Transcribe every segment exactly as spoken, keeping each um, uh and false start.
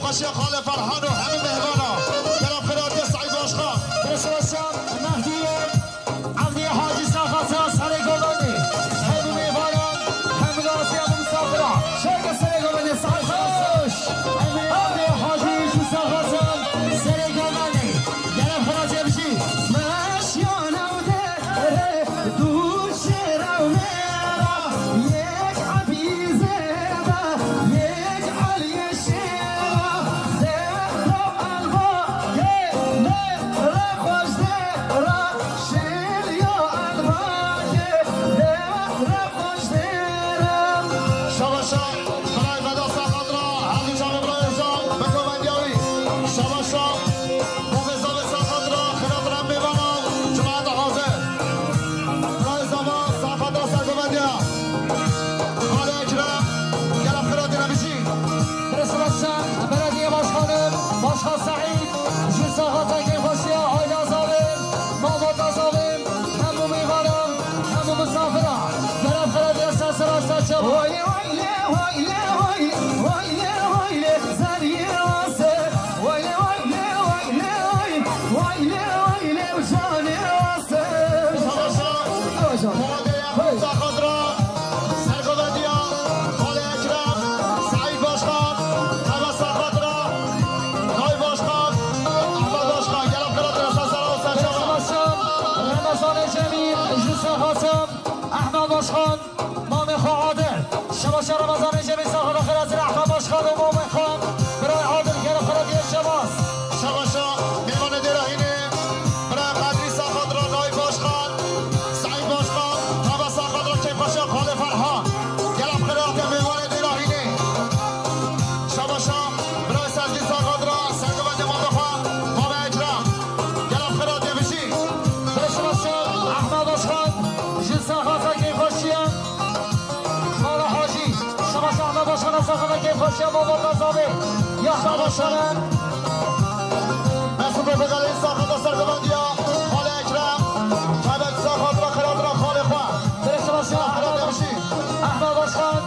Xalê Ferhan û hemû mêvana. Kerem xiratiye Seîd Başkan. Birêz Başkan, Mehdiyê, Evdî Hacî Saxata, serê govendê. Hemû mêvanan, hemû nasiya, hemû misafira. Şerke serê govendê, Seîd Saxata. Evdî Hacî Saxata, serê govendê. Kerem xiratiye bijî. Meşiyana û dere, du şêra û mêra, yek Ebî Zêda, yek Eliyê Şêra, Zêda Elba, yê mêra xweş dêra, Şêliya Elba, yê mêra xweş dêra. Şabaşa, birayê Veda Saxat ra, her du çavê birayê Özal, bi govendiya wî. Şabaşa. Bo vê zavê Saxat ra, xira bira mêvana, cemaeta hazir. Birayê zava Saxat ra sergovendiya. Xalê Ekrem, gelek xira dîne bijî. Birêz Başkan, Belediye Başkanım, Başkan Seîd, ji Saxata kêfxweşiya aîla zavê, malbata zavê, hemû mêvanan, hemû misafira. Gelek xira dîne ser sera ser çava. Waylê, waylê, waylê, waylê, waylê, waylê, zeriyê wase. Waylê, waylê, waylê, waylê, waylê, û canê wase. Savaşa, Savaşa. Hey. Saxat ra, sergovendiya, Xalê Ekrem, Seîd Başkan, Teva Saxat ra, Nayb Başkan, Ehmed Başkan, gelek xira dîne ser sera û ser çava. Savaşa, Remezanê Cemîl, ji Saxata, Ehmed Başkan. Mamê xwe Adil. Şebaşa Remezanê Cemîl Saxata xira zira Ehmed Başkan û mamê xwe. Birayê Adil gelek xira dîne şebas. Şebaşa mêvanê dêra hînê. Birayê Qedrî Saxat ra Nayb Başkan. Seîd Başkan. Teva Saxat ra kêfxweşiya Xalê Ferhan. Gelek xira dîne mêvanê dêra hînê. Şebaşa birayê Sezgîn Saxat ra sergovendê mamê xwe. Mamê Ekrem. Gelek xira dîne bijî. Şebaşa Ehmed Başkan. Ji Saxata kêfxweşiya. Mala Hacî, şebaşa Ehmed Başkan, Saxata kêfxweşiya malbata zavê. Ya Ehmed Başkan. Mesûd Rêxê Gelê Saxata sergovendiya. Xalê Ekrem. Taybet Saxat ra xira dîne xalê xwe. Şebaşa Ehmed Baş-, Ehmed Başkan,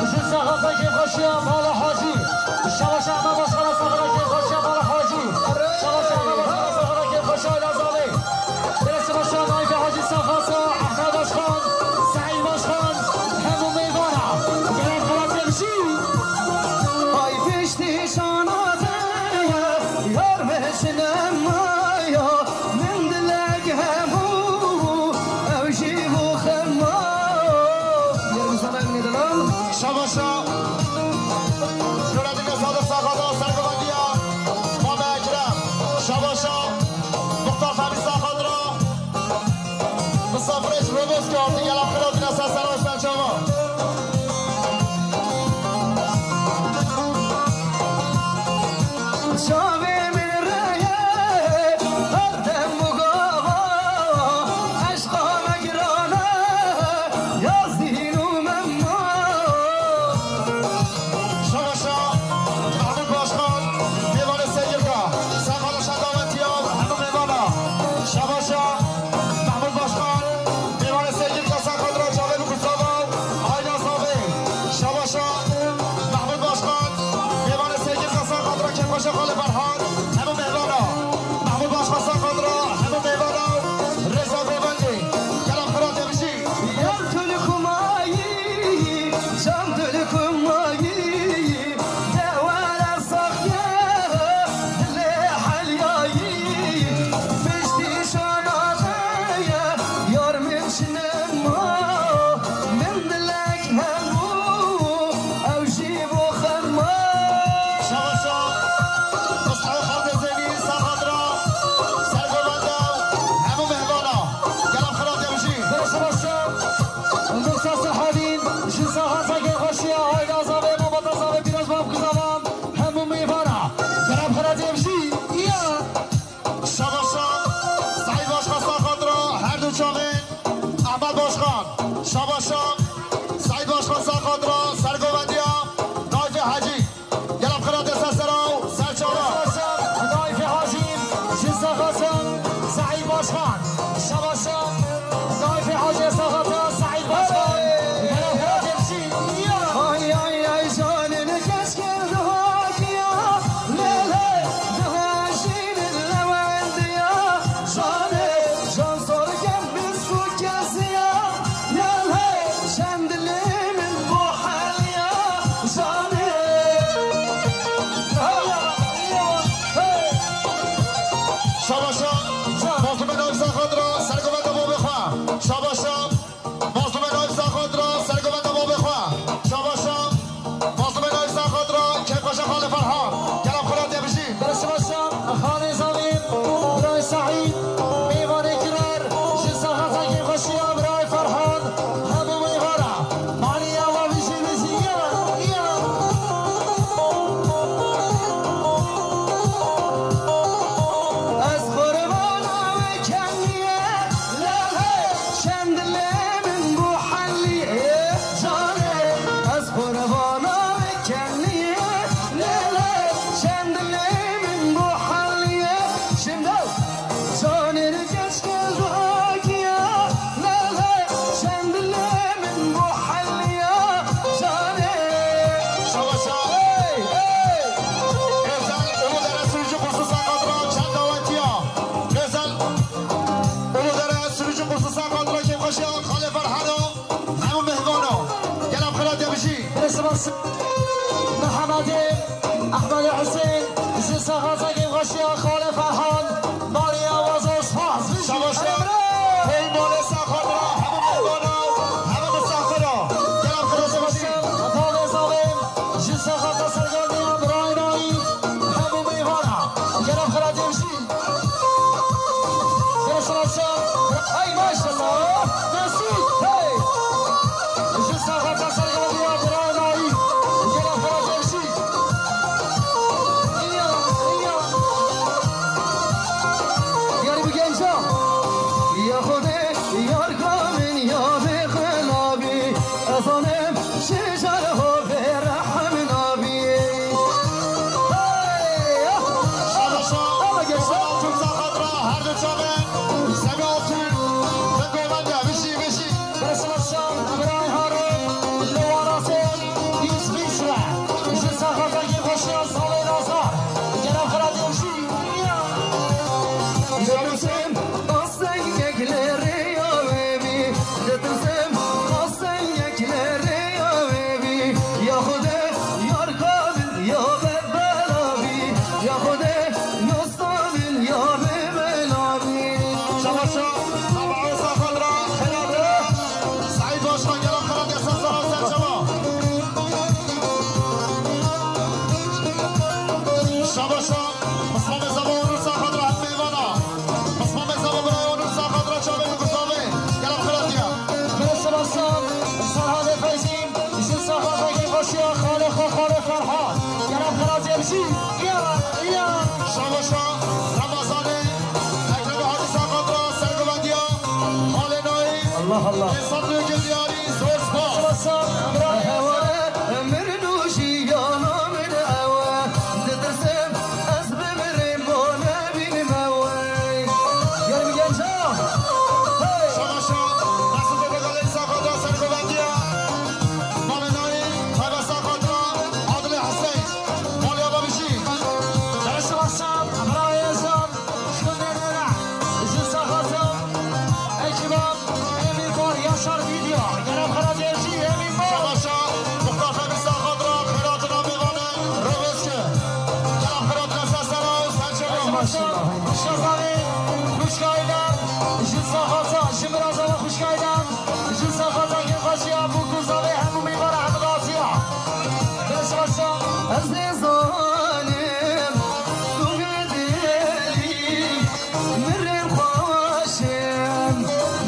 ji Saxata kêfxweşiya mala Hacî. Şebaşa Ehmed Başkan, Saxata kêfxweşiya mala Hacî. Şebaşa Ehmed Başkan, Saxata kêfxweşiya aîla zavê. Birêz Başkan, Nayb Hacî Saxata, Ehmed Başkan, Seîd Başkan, hemû mêvana. Gelek xira dîne bijî. Ay piştî şana te ye, yar me çi nema ye, min dilek hebû, ew jî bû xema. Şabaşa. Nureddin Sadık Saxata sergovendiya. Mamê Ekrem. Şabaşa. Muxtar Fehmî Saxat ra. Misafirê ji Roboskê hatî, gelek xira dîne ser sera û ser çava. Çavê min reye, her dem mugava, eşqa me giran e, Yazdîn û Memma. Şabaşa Mahmud Başkan, mêvanê Sêgirka, Saxata şa davetiya, hemû mêvana. Şabaşa Mahmud Başkan, mêvanê Sêgirka, Saxat ra çavê bi kuzava, aîla zavê. Şabaşa Mahmud Başkan, mêvanê Sêgirka, Saxat ra kêfxweşiya Xalê Ferhan, hemû mêvana. Mahmud Başkan Saxat ra, hemû mêvana, rêza govendê, gelek xira dîne bijî. Yar tu li ku mayî, can tu li ku mayî, dewara saxiye, dilê heliyayî, piştî şana te ye, yar min çi nema, min dilek hebû, ew jî bû xema. Şabaşa, Mustafê Xaldê Zênî, Saxat ra, sergovenda, hemû mêvana. Gelek xira dîne bijî. Şabaşa, Musa Serhadîn, ji Saxata kêfxweşiya aîla zavê, malbata zavê, pîroz bav kuzavan, hemû mêvana. Gelek xira dîne bijî. Ya. Şabaşa, Seîd Başkan Saxat ra, her du çavê, Ehmed Başkan. Şabaşa, Seîd Başkan Saxat ra, sergovendiya, Nayfê Hecî. Gelek xira dîne ser sera û ser çava. Nayfê Hacî, ji Saxata, Seîd Başkan. Şabaşa, Nayfê Hacî Saxata, Seîd Başkan. Gelek xira dîne bijî. Ay, ay, Mihemedê, Ehmedê Husên, ji saxatekî xweşiya xalê Ferhan, Mariya Wazo, spas. Şabaş. Hey, malê saxat ra, hemû mêvana, hemû misafira. Gel ev xirêzê xweşî. Bavê zavê, ji saxata sergandiya birayê nayî, hemû mêvana. Gel ev xirêzê xweşî. Hey, maşallah. Nasip. Hey. Ji saxata sergandiya birayê nayî. Gel ev xirêzê xweşî. Iya, iya. Diyar bu genca. Ya Xwedê, yar kamil, ya bê xelabî. Ez anim şijar ho bê rehm nabî. Hey, ya. Şabaşa. Ama gençler. Altun saxat ra, her du çavên. Semî Altun. Bi govende, bişî, bişî. Bere şabaşa, Ebrahîm Harun, li Warasê, Îsvîçre. Ji saxatekî xweşiya salê Nazar. Gel ev xirêzê xweşî. Ditirsim, qasengek li rêya wê bî. Ditirsim, qasengek li rêya wê bî. Ya Xwedê, yar kamil, ya bê belavî. Ya Xwedê, ya Şabaşa, Sabaha Saxat ra, Xelat. Seîd Başkan, gel ev Xelat ya ser sera ser çava. Şabaşa, Mismamê Zava Onur Saxat ra, hemû mêvana. Mismamê Zava birayê Onur Saxat ra, çavê min guzavê. Gel ev Xelat ya. Bere şabaşa, Serhadê Feyzî. Ji saxatekî xweşiya xalê xwe, xalê Ferhan. Gel ev xirêzê xweşî. Ya, ya. Şabaşa Remezanê. Ekrem Hacî saxat ra sergovendiya. Xalê Naîf. Allah Allah. Ê Sabrê Gildiyarî, zor spas. Şabaşa, bravo. Heware, emir nû jiyana min ew e. Ditirsim, ez bimirim, bo nebînim ew e. Gel bi genca. Hey. Şabaşa, nasıl bu kadar insan kadar sergovendiya. Mehmet Ali, Tayyip Hasan Kotra, Adile Hüseyin. Mali Ababişi. Karıştı baştan, Abra Yazan, Şunderlere, Jin Sakatı, Ekiba, Emin Kor, Yaşar Video, Kerem Karadiyeci, Emin Kor. Şabaşa, Muhtar Fehmi Sakatra, Xeratına Mevane, Robeske. Kerem Xeratına Sasana, Selçuk. Maşallah, maşallah. Şazani, Kuşkayla, Jin Sakata, Jin Birazana Kuşkayla. Ji saxata kêfxweşiya bû ku zavê hemû mêvara hemû dasiya. Beş başa. Ez ê zanim, tu hê dêlî, min rê xweş e,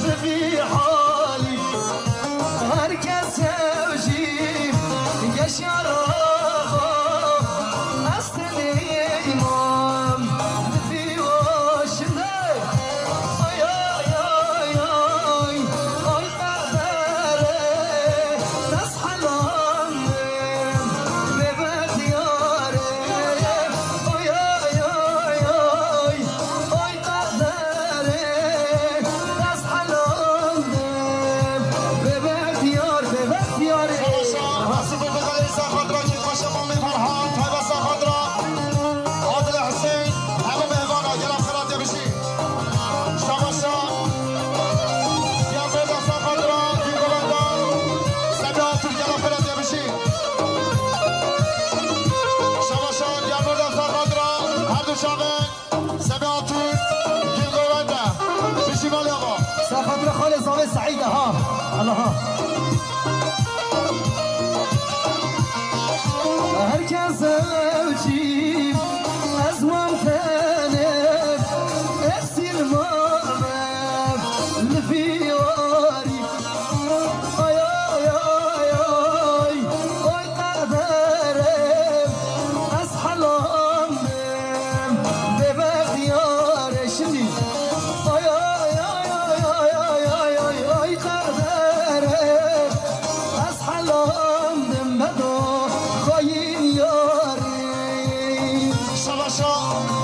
bi vî halî. Her kes ew jî geşya raxo, ez tenê îmam, bi vî weşin de. Ay, ay, ay, ay, ay, qedere, ez helandim, bêbextiyare. Ay, ay, ay, ay, ay, qedere, ez helandim, bêbextiyar, bêbextiyare. Savaşa, nasıl bu kadar insan kadra ki, paşa Mami Farhan, Tayba Sakadra, Adile Hüseyin, hemû mêvana, gel ev xelatê bijî. Şabaşa. Diyarbekir Efsa Kadra, Gülgovenda. Semî Altun, gel ev xelatê bijî. Şabaşa, Diyarbekir Efsa Kadra, her du çavên. Semî Altun, Gülgovenda. Bijî malê ava. Sa xatira xalê zavê Seîd e, ha. Allah ha. Her kes ew çî, ez mam tenê, exîl mame, li vî warî. Ay, ay, ay, ay, oy qedere, ez helan bim, bêbextiyare. Şimdi. Ay, ay, ay, ay, qedere, ez helandim bedo xayîn yarî. Şabaşa,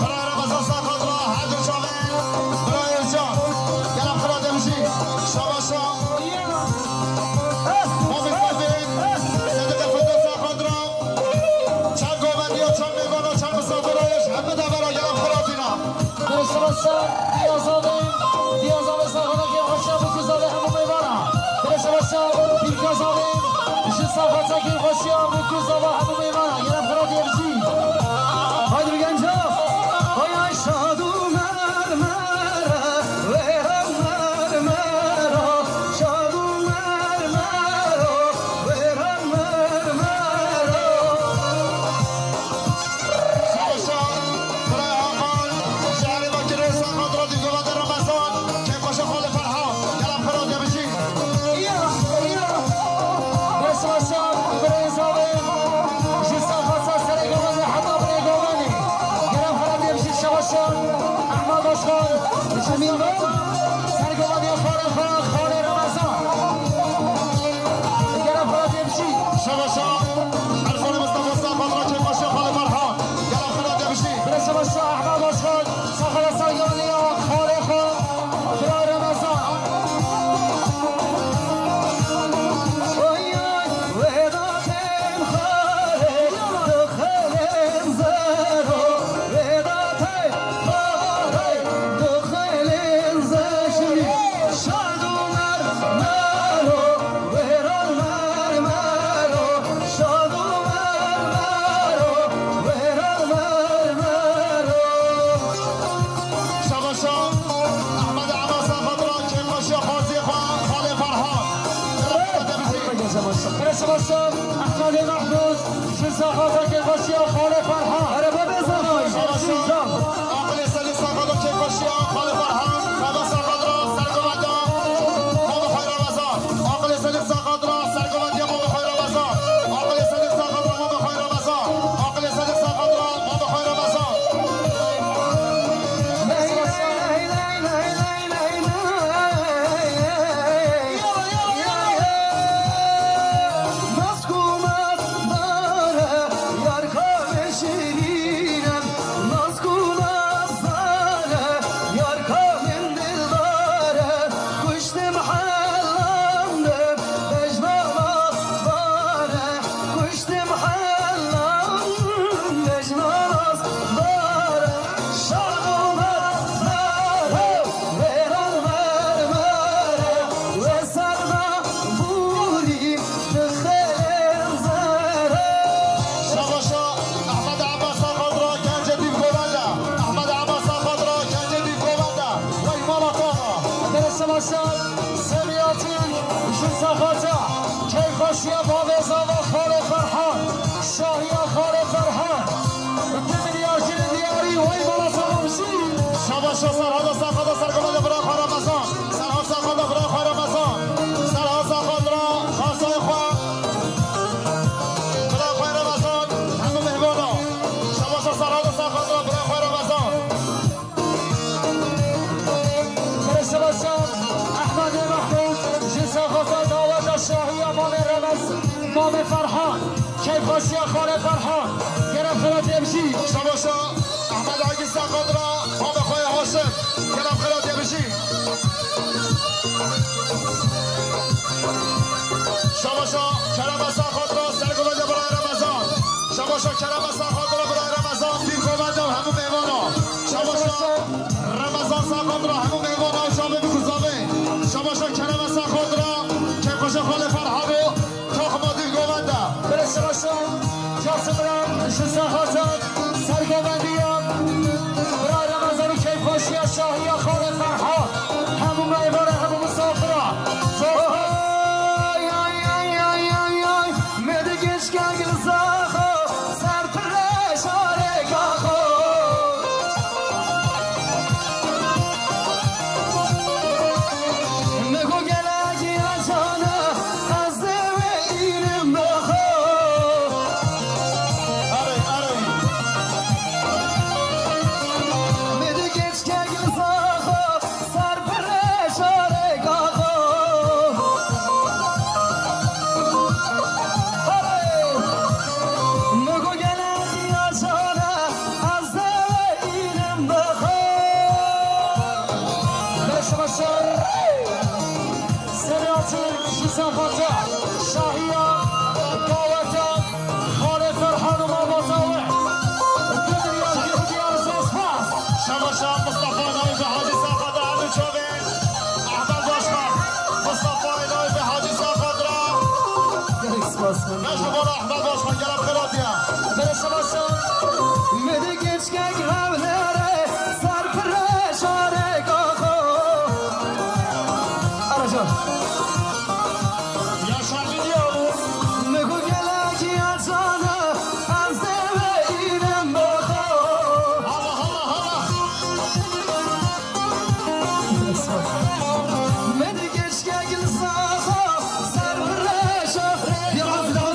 birayê Remezan Sakadra, her du çavên, birayê Özcan. Gel ev xira demjî. Şabaşa. Mamê Zevên, Sedîqê Fetê Sakadra. Çend govendiya, çend mêvana, çend misafira, hemû devera, gel ev xira tîna. Bire şabaşa, Diyazavê, Diyazavê Sakadra, gel xweşa bû ku zavê hemû mêvana. Bire şabaşa, Dîrkazavê, ji Saxata kêfxweşiya bo ku zava hemû mêvanan, gelek xira dê bijî. Haydi bi genca. Hay ay şad û mermere, wêran mermera, şad û mermera, wêran mermera. Savaşa, Kurê Hakan, şehrê Bakirê, Saxat Radyo Govende Ramazan, kêfxweşa xalê Ferhan, gelek xira dê bijî. Ya, ya. Savaşa, birêza wê, ji Saxata serê Govende heta birê Govendê. Gelek xira dê bijî Savaşa, Ehmed Başkan, ji Saxata ser Govendê xalê xwe, xalê Ramazan. Gelek xira dê bijî. Savaşa, Erfan Mustafa Saxat Radyo, kêfxweşa xalê Ferhan, gelek xira dê bijî. Birêza Savaşa, Ehmed Başkan, Saxata ser Govendê xalê xwe. Bira Remezan. Oy, oy, weda tên xarê, dixelên zero, weda tên xarê, dixelên zero. Şad û mermero, wêran mermero, şad û mermero, wêran mermero. Şabaşa Ehmed Ema Saxat ra kêfxweşiya xweziyê xwe, xalê Ferhan. Bire şabaşa Ehmedê Mehmûd, ji Saxata kêfxweşiya xalê Ferhan. Erebe bê zanay. Şabaşa Aqilê Selî Saxat ra kêfxweşiya xalê Ferhan. Baba Saxat ra sergovenda. Baba Xayra Bazar. Aqilê Selî Saxat ra sergovendiya Baba Xayra Bazar. Aqilê Selî Saxat ra Baba Xayra Bazar. Aqilê Selî Saxat ra Baba Xayra Bazar. Kuştum hellam, bejna nas bare. Kuştum hellam, bejna nas bare. Şax û mezare, wêran mermere, wê serda bûrî, dixelên zere. Şabaşa Ehmed Abbas Xadra, gencê dîv govende. Ehmed Abbas Xadra, gencê dîv govende. Wey mala tava. Bere şabaşa. Semî Atîl ji Saxata, keyfxweşiya bavê zava xalê Ferhan, şahiya xalê Ferhan. Du milyar kirin diyarî, wey mala sağlam jî. Şabaşa Serhada Saxata sergovende bira xwe Remezan. Serhat Saxata bira xwe Remezan. Serhat Saxat ra xasayê xwe. Bira xwe Remezan, hemû mêvana. Şabaşa Serhada Saxat ra bira xwe Remezan. Şabaşa Ehmedê Mehmûd ji Saxata daweta şahiya Mamê Remez, Mamê Ferhan, keyfxweşiya xalê Ferhan, gere xira tê bijî. Şabaşa Ehmed Agî Saxat ra Mamê xwe yê Haşim, gere xira tê bijî. Şabaşa Kerem Saxat ra sergovende birayê Remezan. Şabaşa Kerem Saxat ra birayê Remezan, dîv govende û hemû mêvana. Şabaşa Remezan Saxat ra hemû mêvana û çavê bikuzavê. Şabaşa Kerem Saxat ra keyfxweşa xalê Ferhan û taxima dîv govende. Bire şabaşa Casim Ram ji Saxata sergovendiya birayê Remezan û keyfxweşiya şahiya xalê Ferhan. Hemû mêvana, hemû misafira. Ay, ay, ay, ay, ay, ay. Me digişke gilzaxo, ser pire şarê kaxo. Me go gelekî hecane, ez dê wê înim bexo. Erê, erê. Spas. Beş numara Ahmet Başkan, gelen penaltıya. Beş başkan. Medi geçkek hevlere, serpire şare kako. Araca. Yaşar gidiyor. Mego gelek ya cana, em zeve ilim bako. Allah, Allah, Allah. Medi geçkek zaza, serpire şare. Biraz, biraz.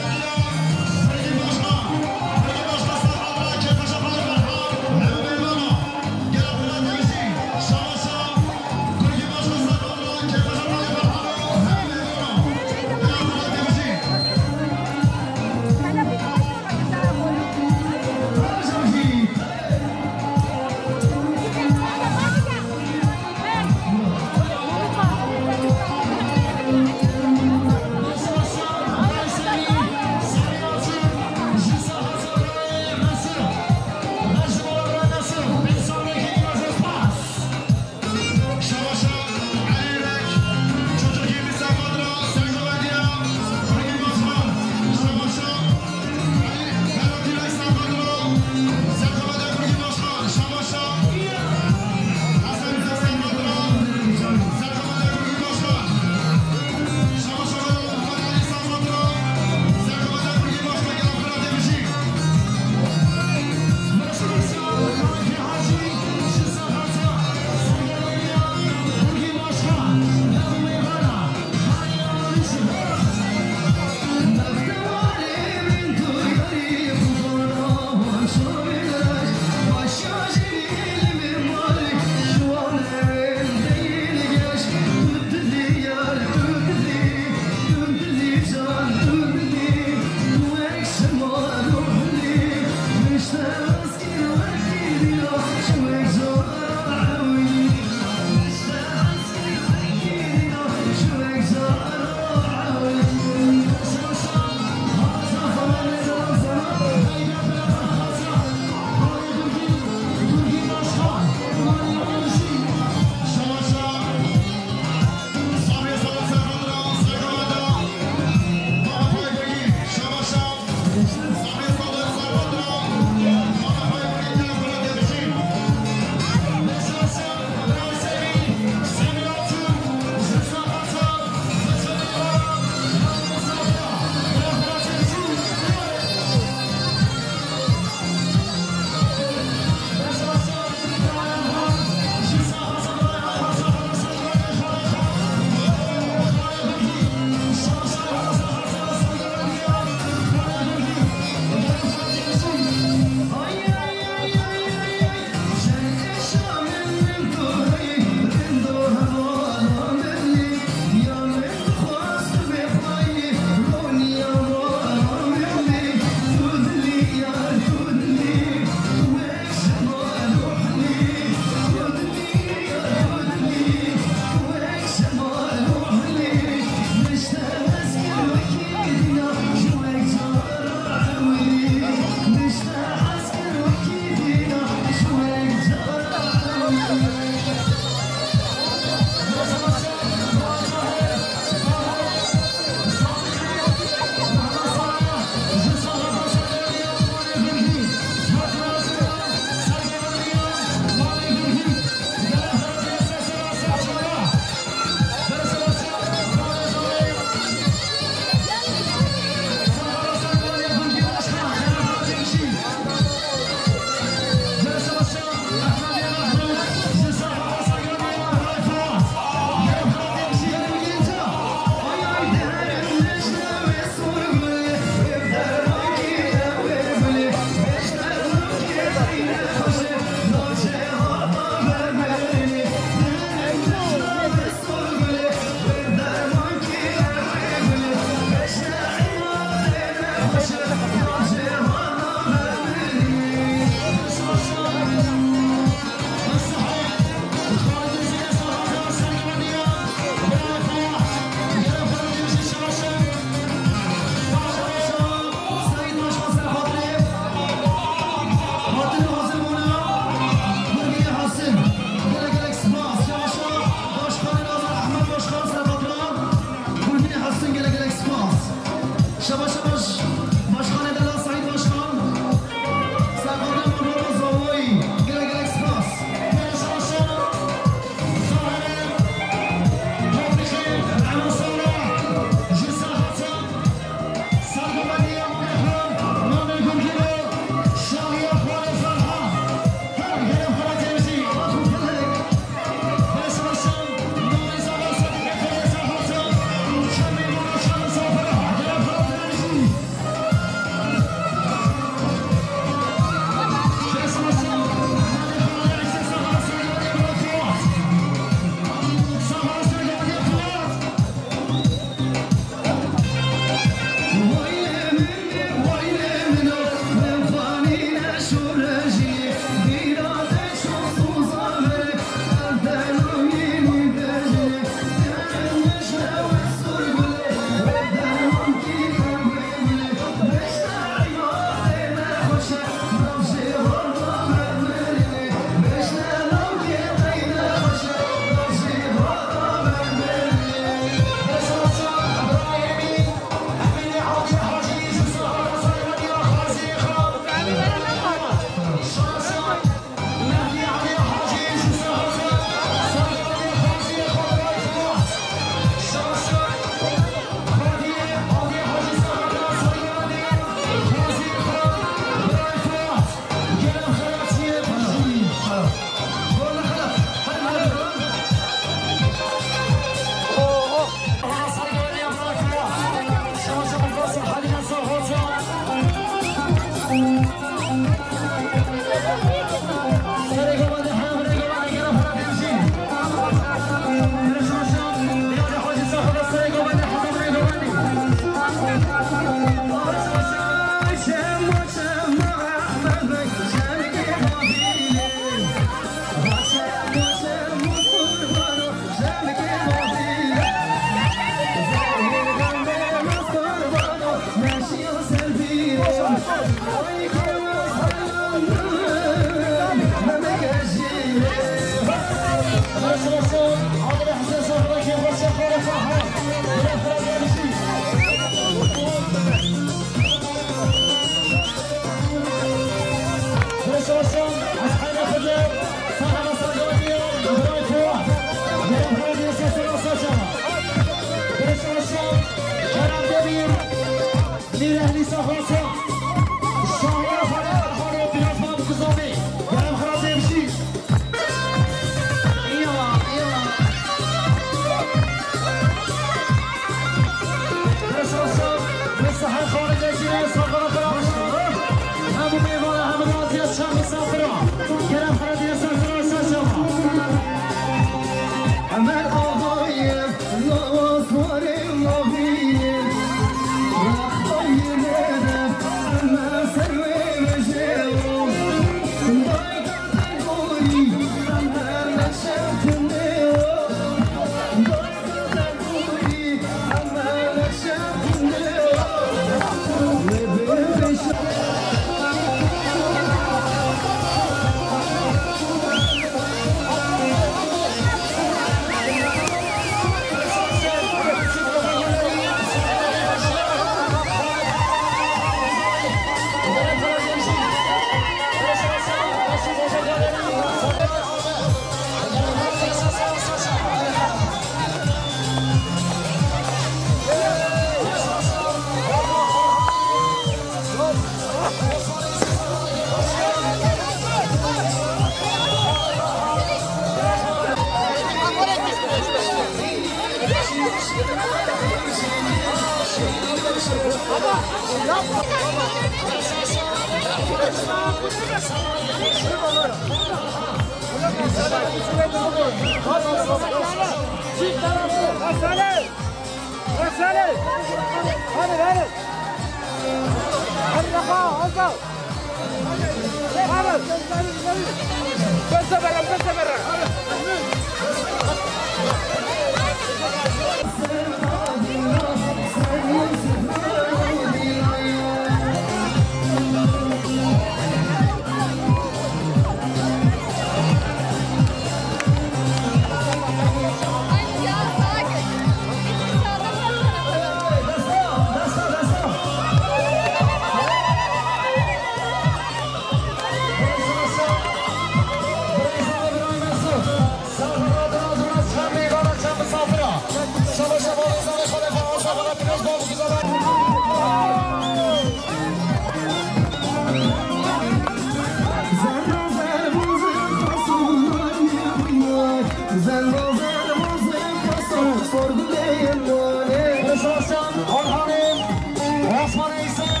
Osman Eysen,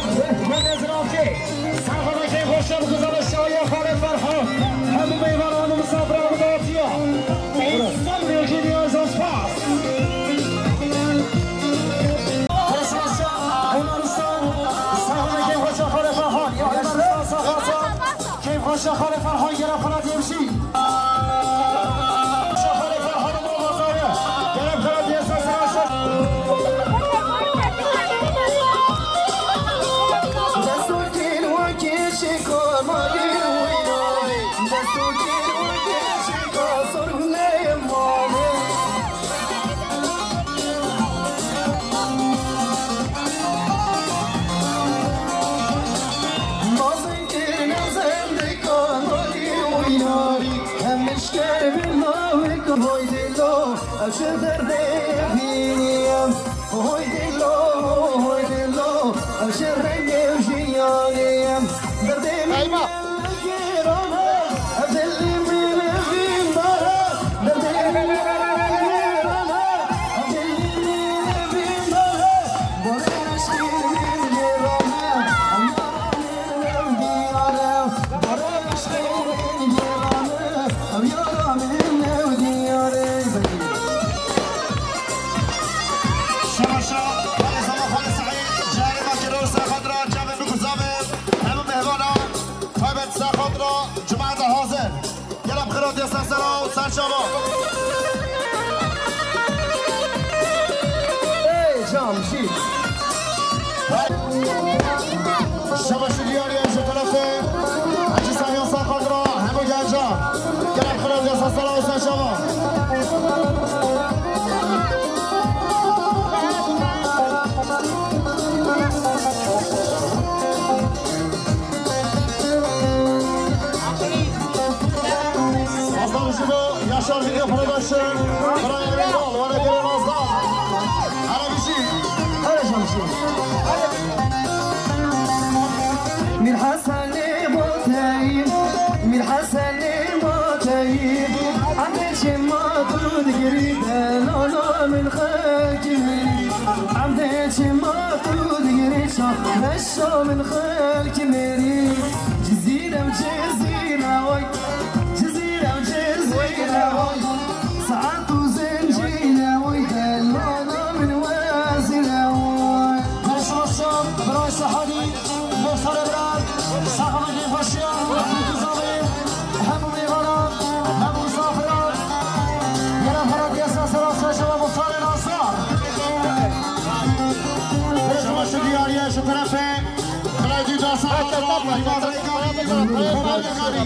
Mehmet Rafi, Serxanekê Xoşem, Guzara Şahiye, Xalid Ferhan, hemû mêvanan û misafiran bi datiya. Eysen Virginius Ospas. Christmas Onaristan, Serxanekê Xoşem, Xalid Ferhan, ya Onaristan, Serxanekê Xoşem, Xalid Ferhan, gere Ferhat Yevşî. Em eşker bin navê ku hoy dilo, ez ji derdê evîniyem. Hoy dilo, hoy dilo, ez ji rengê jiyaniyem. Derdê min Eyvah! Gerana, ez dilê min evîn dara. Derdê min gerana, ez dilê min evîn dara. Borê eşkê min gerana, em yaranê Desta sera û serçava. Ey, Camcî. Şebaşî diyarî ji terefê Hecî Samiyan Saqat ra hemû genca. Gelek xira desta sera û serçava. Aslan Işık'ı Yaşar Video Production. Brian Ünal, Vara Gelen Aslan. Hele bir şey. Hele çalışın. Mir Hasan Moteyim, Mir Hasan Moteyim. Amre çima tu digiri delala min xekimi. Amre çima tu digiri ça. Şo min xelkî mêrî, Cizîre û Cizîre oy, Cizîre û Cizîre oy. Saet û zincîre oy, delmana min wezîre oy. Her şaşan, Bray Sehadî, Muxtarê Bira, saxametê xweşiya, hemû kizavê, hemû mêvanan, hemû misafiran. Gera Ferhat Yasa Sera Saşewa Muxtarê Nasar. Şebaşî diyarî ji terefê Xira Dîda Saqat ra, Hîma Rêkanî, Hîma Rêkanî.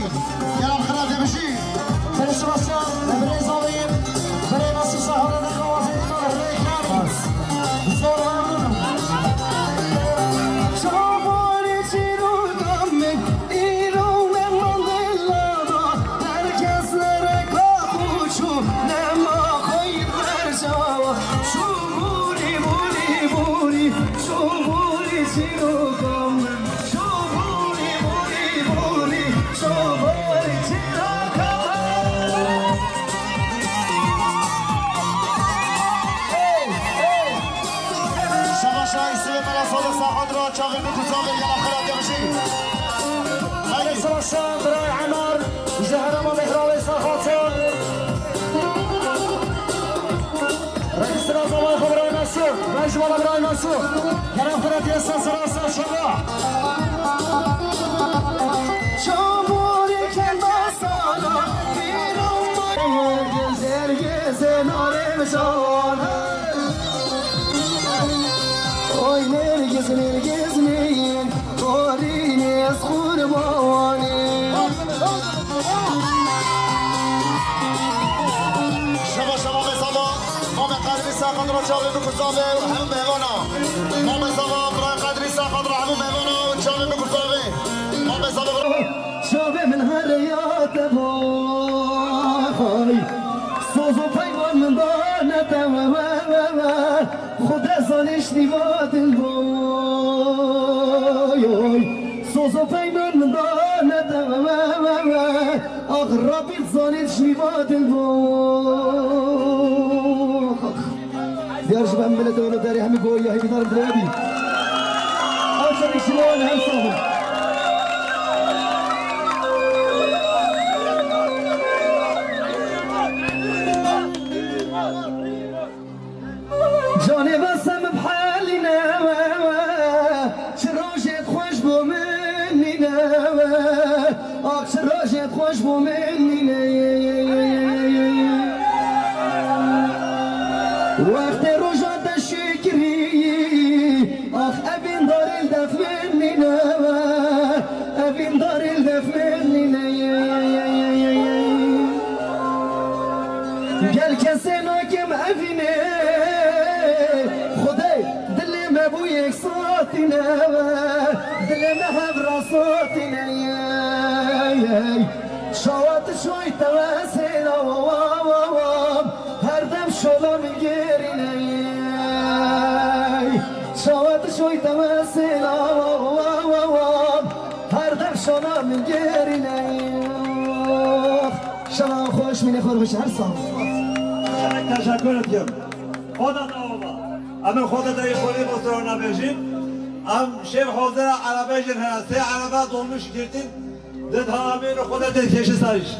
Gera xira debijî. Şebaşan, birêz avê, birê Mesûd Sahara de Kawazê Rêkanî. Zor memnûn. Şabanê çîroka min, îro me mandela da. Herkes nereka xwe çû, nema xwe yî berçawa. Şû bûrî, bûrî, bûrî, şû bûrî çîroka min. Şû bûrî, bûrî, bûrî, şû bûrî çîroka min. Hey, hey. Şebaşa Îsivê Mela Sadiq Saqat ra çavê bikuzavê gela xira debijî. Haydi. Savaşan Biray Emar, ji herêma Mihrawê Saqat. Rexîs Razava xwe Biray Mesûd, Rejvala Biray Mesûd. Gela xira diyesa sera ser şova. Çamurê kenda sala, Nêrgiz, nêrgiz, narê mijan. Oy nêrgiz, nêrgiz, nîn, korî nêz qurbanî. Şeva, şeva, mesela, Mame Qadrî Saqat ra çavê bikuzavê û hemû mêvana. Mame Sava, Qadrî Saqat ra hemû mêvana û çavê bikuzavê. Mame Sava. Çavê min here ya te bo. Soz û peyman min dane te we, we, we, we. Xude zanî ştîva dil bo. Soz û peyman min dane te we, we, we, we. Ax Rabbî zanî ştîva dil bo. Diyar ji ber miletê wan û derê hemî goyî ya hêvîdar dilê bî. Ew çendî şivan her sax bin. Canê bese min bhelîne, çi rojê xweş bo min nîne. Ax çi rojê xweş bo min nîne. Wextê roja te şikirî. Ax evîn darê li def min nîne. Evîn darê li def min nîne. Gel kesê nakim evînê. Xwedê dilê me bû yek satîne. Dilê me hev ra satîne. Çawa tu şoy te wesêla wa, wa, wa, wa. Her dem şola min gerîne. Çawa tu şoy te wesêla wa, wa, wa, wa. Her dem şola min gerîne. Şeva xweş, mînê xwe rûş her sal. Teşekkür ediyorum. Xweda dawama. Em ê xwe de derî xwe lê bo sor nabêjin. Em şêv hozira erebê jin hene. Sê erebe dolmuş girtin. Di tamamê xwe de tê kêşî sarîş.